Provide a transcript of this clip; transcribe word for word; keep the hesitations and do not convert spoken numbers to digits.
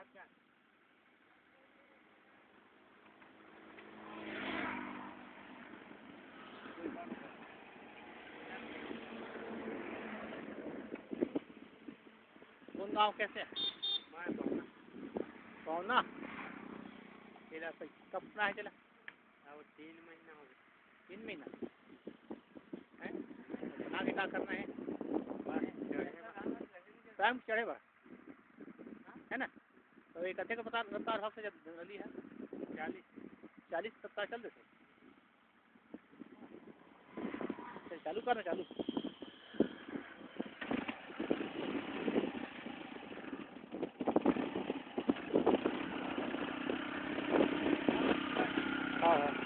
कौन गाँव कैसे? मैं पहुना। पहुना? तेरा सही। कब पुना है तेरा? अब तीन महीना हो गया। तीन महीना? हैं? बना के क्या करना है? बस चढ़े बा। स्वयं चढ़े बा? है ना? तो ये कथे के रफ्तार, रफ्तार हक से जब नली है? चालीस। चालीस रफ्तार चल देते? चल, चालू कर ना, चालू। हाँ, हाँ।